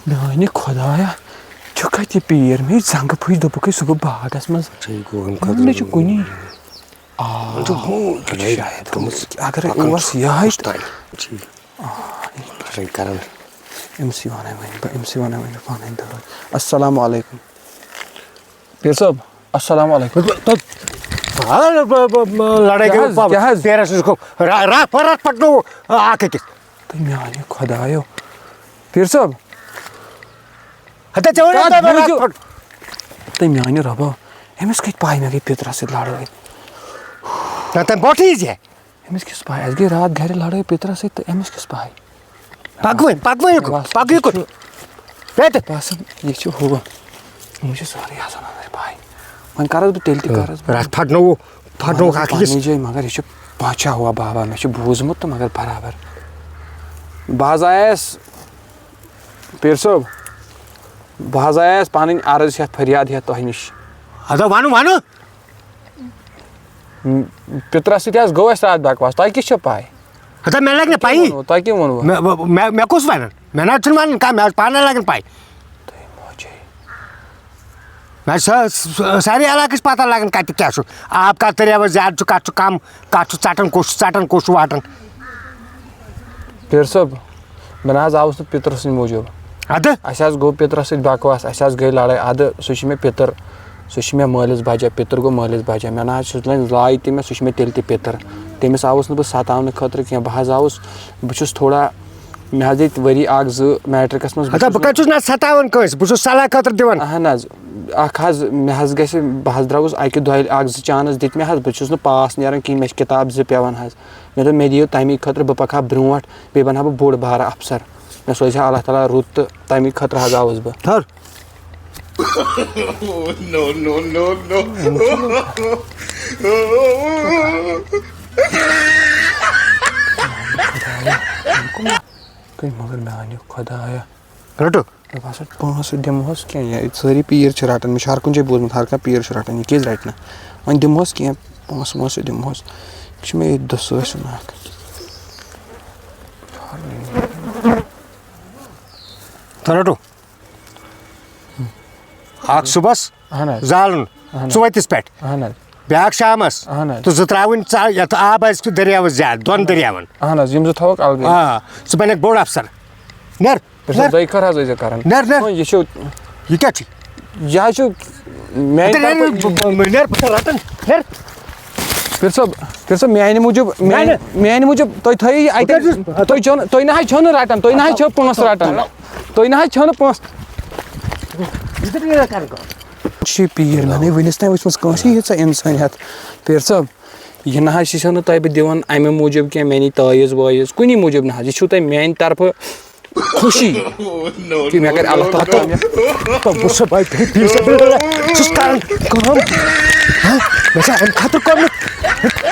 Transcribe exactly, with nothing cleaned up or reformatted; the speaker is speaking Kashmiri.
میانہِ خۄدایا، چھُ کتہِ یہِ پیٖر؟ مےٚ زنٛگہٕ پھٕج، دوٚپُکھ ہے سُہ گوٚو باغس منٛز۔ ژےٚ گوٚو امہِ خٲطرٕ نہ چھُ کُنی۔ آ، وۄنۍ چھُ ہوٗن لڑٲے شاید گٔمٕژ۔ اگر کَران اوس چھُ یِہوٚے کُس تہٕ تانۍ؟ ٹھیٖک۔ آ، لڑٲے کران۔ أمسٕے وَنَے وۄنۍ بہٕ، أمسٕے وَنَے وۄنۍ بہٕ پَنٕنۍ دٲد۔ السلام علیکم۔ پیٖر صٲب، السلام علیکم۔ لڑٲے کیٛاہ گٔے حظ، پَتہٕ کیٛاہ حظ؟ پیرَس نِش گوٚو را-، راتھ پَتہٕ راتھ پَکنوو اَکھ أکِس۔ تہٕ میٛانہِ خۄدایو۔ پیٖر صٲب۔ ہَتا ژےٚ وَنیو کَتھ تۄہہِ مےٚ راتھ بوٗزِو؟ پَتہٕ۔ تہٕ میٛانہِ رۄبو، أمِس کَتہِ پَے مےٚ گٔے پِترَس سۭتۍ لڑٲے؟ نہ، تَمہِ برونٛٹھٕے یی ژےٚ۔ أمِس کِس پَے؟ اَسہِ گٔے راتھ گَرِ لڑٲے پِترَس سۭتۍ تہٕ أمِس کِس پَے؟ پَکوٕنۍ، پَکوٕنۍ یُکُن، باسان، پَکہٕ یہِ یُکُن۔ چھُ، بیٚہہ تہٕ۔ باسان، یہِ چھُ ہُہ۔ أمِس چھِ سٲرٕے آسان أنٛدرۍ پَے۔ وۄنۍ کَرَس بہٕ تیٚلہِ تہِ کَرَس بہٕ۔ رَتھ پھَٹنووُکھ، پھَٹنووُکھ مگر اَکھ أکِس۔ پَنٕنۍ جایہِ، مگر یہِ چھُ پانٛژھا ہوا بابا، مےٚ چھُ بوٗزمُت تہٕ مگر برابر۔ بہٕ حظ آیَس، پیٖر صٲب، بہٕ حظ آیَس پَنٕنۍ عرض ہٮ۪تھ، فریاد ہٮ۪تھ تۄہہِ نِش۔ اَدٕ وَنہٕ، وَنہٕ۔ پِترَس سۭتۍ حظ گوٚو اَسہِ راتھ بکواس، تۄہہِ کِس چھو پَے؟ ہتا مےٚ لَگہِ نہٕ پَیی۔ ووٚنوٕ؟ تۄہہِ کیٛاہ ووٚنوٕ؟ مےٚ، مےٚ، مےٚ کُس وَنان؟ مےٚ نہ حظ چھُنہٕ وَنان کانٛہہ، مےٚ حظ پانَے لَگان پَے۔ تۄہہِ موجے۔ مےٚ حظ چھِ سا-، سارے علاقٕچ پَتہ لَگان کَتہِ کیٛاہ چھُ۔ آب کَتھ دٔریاوَس زیادٕ چھُ، کَتھ چھُ کَم، کَتھ چھُ ژَٹان، کُس چھُ ژَٹان، کُس چھُ واٹان۔ پیٖر صٲب، بہٕ نہ حظ آوُس نہٕ پِترٕ سٕنٛدِ موٗجوٗب۔ اَدٕ؟ اَسہِ حظ گوٚو پِترَس سۭتۍ بکواس، اَسہِ حظ گٔے لڑٲے۔ اَدٕ سُہ چھُ مےٚ پِتٕر، سُہ چھُ مےٚ مٲلِس بَجا، پِتٕر گوٚو مٲلِس بَجا۔ مےٚ نہ حظ چھُ، لایہِ تہِ مےٚ، سُہ چھُ مےٚ تیٚلہِ تہِ پِتٕر۔ تٔمِس آوُس نہٕ بہٕ ستاونہٕ خٲطرٕ کینٛہہ، بہٕ حظ آوُس، بہٕ چھُس تھوڑا، مےٚ حظ ییٚتہِ ؤری اَکھ زٕ میٹرِکَس منٛز، بہٕ ہتا چھُس بہٕ کَتہِ نہٕ چھُس نہ ستاوان کٲنٛسہِ، بہٕ چھُس صلاح خٲطرٕ دِوان۔ اَہَن حظ، اَکھ حظ، مےٚ حظ گژھِ، بہٕ حظ درٛاوُس اَکہِ دۄیہِ اَکھ زٕ چانٕس دِتۍ مےٚ حظ، بہٕ چھُس نہٕ پاس نیران کِہیٖنۍ، مےٚ چھِ کِتاب زٕ پٮ۪وان حظ۔ مےٚ دوٚپ، مےٚ دِیِو تَمی خٲطرٕ، بہٕ پَکہٕ ہا برونٛٹھ، بیٚیہِ بَنہٕ ہا بہٕ بوٚڑ بارٕ اَفسَر۔ مےٚ سوزِ ہا اللہ تعالیٰ رُت تہٕ تَمی خٲطرٕ حظ آوُس بہٕ۔ تھَر۔ No, no, no, no. کٔمۍ مگر میٛانہِ خۄدایا۔ رٔٹِو۔ مےٚ باسان، پونٛسہٕ دِمہوس کینٛہہ، یہِ سٲری پیٖر چھِ رَٹان، مےٚ چھُ ہر کُنہِ جایہِ بوٗزمُت، ہر کانٛہہ پیٖر چھُ رَٹان، یہِ کیٛازِ رَٹہِ نہٕ؟ وۄنۍ دِمہوس کینٛہہ، پونٛسہٕ وونٛسہٕ دِمہوس۔ یہِ چھُ مےٚ ییٚتہِ دۄہ سۭتۍ سُنٛد اَکھ۔ تہٕ رَٹو۔ اَکھ صُبحَس اَہَن حظ۔ زالُن، اَہَن حظ۔ ژُوَتِس پٮ۪ٹھ۔ اَہَن حظ۔ بیٛاکھ شامَس۔ اَہَن حظ۔ تہٕ زٕ ترٛاوٕنۍ ژا-، یَتھ آب آسہِ دٔریاوَس زیادٕ، دۄن دٔریاوَن۔ اَہَن حظ، یِم زٕ تھاوَکھ اَلگٕے۔ آ، ژٕ بَنَکھ بوٚڑ اَفسَر۔ نیر۔ پِتر صٲب، نیر۔ دۄیہِ خٲر حظ ٲسۍزیو کران۔ نیر، نیر۔ وۄنۍ یہِ چھُ میانہِ، یہِ کیٛاہ چھُ؟ یہِ حظ چھُ میانہِ نیر، نیر، طرفہٕ، بہٕ، بہٕ، بہٕ نیر، بہٕ چھُس رٹان۔ نیر۔ پِتر صٲب، پِتر صٲب، میانہِ موٗجوٗب، نیر، میانہِ، نیر۔ میانہِ موٗجوٗب، تُہۍ تھٲیِو یہِ بہٕ اَتٮ۪ن۔ کیٛاہ چھُس؟ تُہۍ چھِو نہٕ، تُہۍ نہ حظ چھِو نہٕ رٹان، تُہۍ نہ حظ چھِو پونٛسہٕ رٹان۔ تُہۍ نہ حظ چھِو نہٕ پونٛسہٕ۔ یہِ کیٛاہ چھُ کران کٲم؟ چھِ پیٖر، مےٚ نَے وٕنِس تام وٕچھمٕژ کٲنٛسہِ ییٖژاہ اِنسٲنیت۔ پِتر صٲب، یہِ نہ حظ چھِسو نہٕ تۄہہِ بہٕ دِوان اَمہِ موٗجوٗب کینٛہہ، میٛانی تٲویٖز وٲویٖز، کُنی موٗجوٗب نہ حظ۔ یہِ چھُو تۄہہِ میٛانہِ طرفہٕ خوشی کہِ مےٚ کَرِ اللہ تعالیٰ کامیاب۔ بہٕ چھُس بھاے، بہٕ چھُس کران کٲم۔ ہا؟ مےٚ چھا اَمہِ خٲطرٕ کوٚرمُت؟